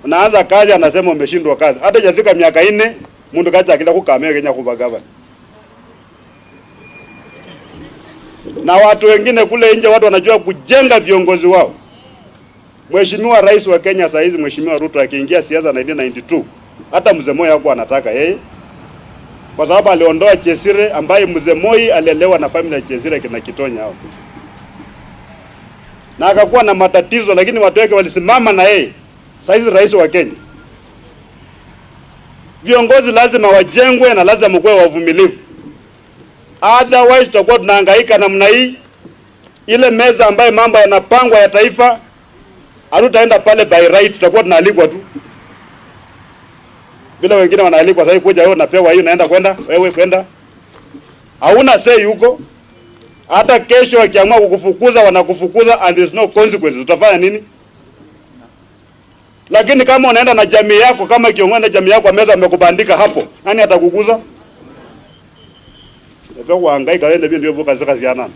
Unaanza kazi anasema umeshindwa kazi. Hata hajafika miaka 4 mundu kacha akila kukamea Kenya kuba gavana. Na watu wengine kule nje watu wanajua kujenga viongozi wao. Mheshimiwa Rais wa Kenya saa hizi Mheshimiwa Ruto akiingia siasa 1992, hata Mzee Moi hakuwa anataka yeye. Kwa sababu aliondoa Chesire ambaye Mzee Moi alielewa na familia ya Chesire kina Kitonya hao. Na akakuwa na matatizo, lakini watu wake walisimama na yeye. Saa hizi rais wa Kenya. Viongozi lazima wajengwe na lazima kuwe wavumilivu. Otherwise tutakuwa tunahangaika namna hii. Ile meza ambayo mambo yanapangwa ya taifa, hatutaenda pale by right, tutakuwa tunaalikwa tu. Bila wengine wanaalikwa sasa kuja wewe unapewa hiyo unaenda kwenda, wewe kwenda. Hauna say huko. Hata kesho wakiamua kukufukuza wanakufukuza and there's no consequences. Utafanya nini? Lakini kama unaenda na jamii yako, kama kiongozi na jamii yako kwa meza wamekubandika hapo, nani atakukuza? Ndio kuhangaika wewe ndio ndio kazi kazi yana.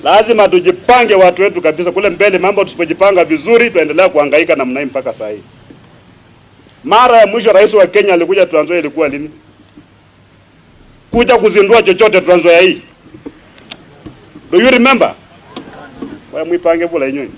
Lazima tujipange watu wetu kabisa kule mbele, mambo tusipojipanga vizuri tuendelea kuhangaika namna hii mpaka saa hii. Mara ya mwisho rais wa Kenya alikuja Trans Nzoia ilikuwa lini? Kuja kuzindua chochote Trans Nzoia hii. Do you remember? Wewe mwipange bula inyoni.